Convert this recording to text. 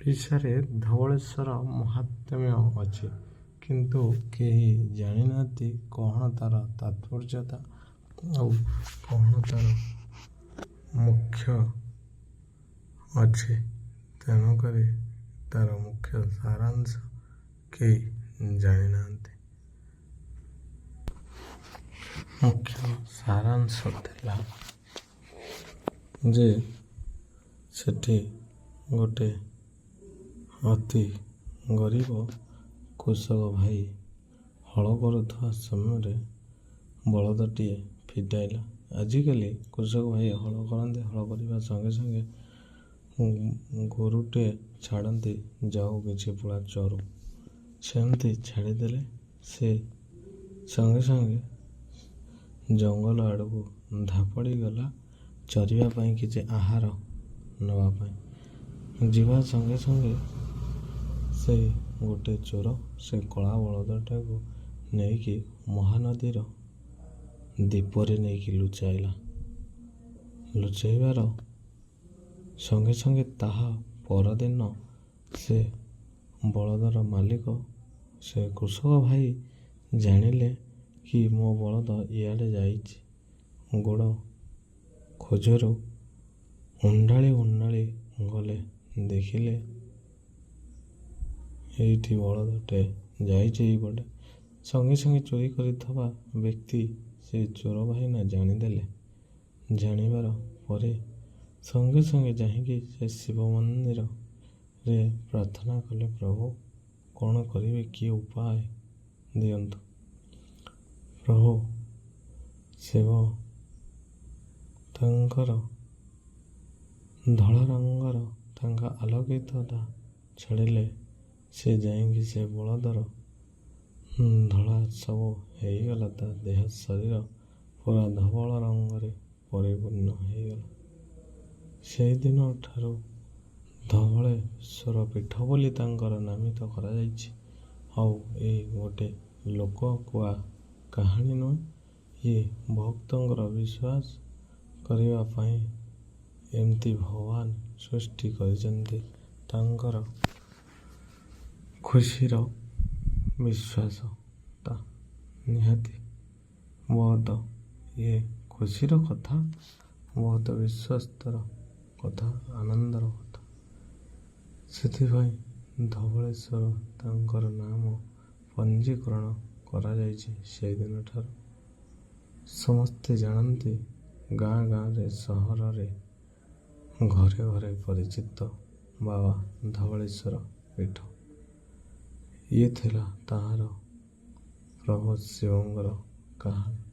ଓଡ଼ିଶାରେ ଧବଳେଶ୍ୱର ମାହାତ୍ମ୍ୟ ଅଛି, କିନ୍ତୁ କେହି ଜାଣିନାହାନ୍ତି କ'ଣ ତା'ର ତାତ୍ପର୍ଯ୍ୟତା ଆଉ କ'ଣ ତା'ର ମୁଖ୍ୟ ଅଛି। ତେଣୁକରି ତା'ର ମୁଖ୍ୟ ସାରାଂଶ କେହି ଜାଣିନାହାନ୍ତି। ମୁଖ୍ୟ ସାରାଂଶ ଥିଲା ଯେ ସେଠି ଗୋଟେ ଅତି ଗରିବ କୃଷକ ଭାଇ ହଳ କରୁଥିବା ସମୟରେ ବଳଦଟିଏ ଫିଟାଇଲା। ଆଜିକାଲି କୃଷକ ଭାଇ ହଳ କରନ୍ତି, ହଳ କରିବା ସଙ୍ଗେ ସଙ୍ଗେ ଗୋରୁଟିଏ ଛାଡ଼ନ୍ତି, ଯାଉ କିଛି ପୁଳା ଚରୁ। ସେମିତି ଛାଡ଼ିଦେଲେ ସେ ସଙ୍ଗେ ସଙ୍ଗେ ଜଙ୍ଗଲ ଆଡ଼କୁ ଧାପଡ଼ି ଗଲା ଚରିବା ପାଇଁ, କିଛି ଆହାର ନେବା ପାଇଁ। ଯିବା ସଙ୍ଗେ ସଙ୍ଗେ ସେଇ ଗୋଟେ ଚୋର ସେ କଳା ବଳଦଟାକୁ ନେଇକି ମହାନଦୀର ଦ୍ୱୀପରେ ନେଇକି ଲୁଚାଇଲା। ଲୁଚାଇବାର ସଙ୍ଗେ ସଙ୍ଗେ ତାହା ପରଦିନ ସେ ବଳଦର ମାଲିକ, ସେ କୃଷକ ଭାଇ ଜାଣିଲେ କି ମୋ ବଳଦ ଇଆଡ଼େ ଯାଇଛି। ଗୋଡ଼ ଖୋଜରୁ ଉଣ୍ଡାଳି ଉଣ୍ଡାଳି ଗଲେ, ଦେଖିଲେ ଏଇଠି ବଳଦଟେ ଯାଇଛି ଏଇପଟେ। ସଙ୍ଗେ ସଙ୍ଗେ ଚୋରି କରିଥିବା ବ୍ୟକ୍ତି ସେ ଚୋର ଭାଇନା ଜାଣିଦେଲେ। ଜାଣିବାର ପରେ ସଙ୍ଗେ ସଙ୍ଗେ ଯାଇକି ସେ ଶିବ ମନ୍ଦିରରେ ପ୍ରାର୍ଥନା କଲେ, ପ୍ରଭୁ, କ'ଣ କରିବି, କି ଉପାୟ ଦିଅନ୍ତୁ। ପ୍ରଭୁ ଶିବ ତାଙ୍କର ଧଳା ରଙ୍ଗର ତାଙ୍କ ଆଲୋକିତଟା ଛାଡ଼ିଲେ। ସେ ଯାଇକି ସେ ବଳଦର ଧଳା ସବୁ ହେଇଗଲା, ତା ଦେହ ଶରୀର ପୁରା ଧବଳ ରଙ୍ଗରେ ପରିପୂର୍ଣ୍ଣ ହେଇଗଲା। ସେଇଦିନ ଠାରୁ ଧବଳେଶ୍ୱର ପୀଠ ବୋଲି ତାଙ୍କର ନାମିତ କରାଯାଇଛି। ଆଉ ଏଇ ଗୋଟେ ଲୋକ କୁହା କାହାଣୀ ନୁହେଁ, ଇଏ ଭକ୍ତଙ୍କର ବିଶ୍ୱାସ କରିବା ପାଇଁ ଏମିତି ଭଗବାନ ସୃଷ୍ଟି କରିଛନ୍ତି। ତାଙ୍କର ଖୁସିର ବିଶ୍ୱାସଟା ନିହାତି ବହୁତ ଇଏ ଖୁସିର କଥା, ବହୁତ ବିଶ୍ୱସ୍ତର କଥା, ଆନନ୍ଦର କଥା। ସେଥିପାଇଁ ଧବଳେଶ୍ୱର ତାଙ୍କର ନାମ ପଞ୍ଜୀକରଣ କରାଯାଇଛି। ସେଇଦିନଠାରୁ ସମସ୍ତେ ଜାଣନ୍ତି, ଗାଁ ଗାଁରେ, ସହରରେ, ଘରେ ଘରେ ପରିଚିତ ବାବା ଧବଳେଶ୍ୱର ପୀଠ। ଇଏ ଥିଲା ତାହାର ପ୍ରଭୁ ଶିବଙ୍କର କାହାଣୀ।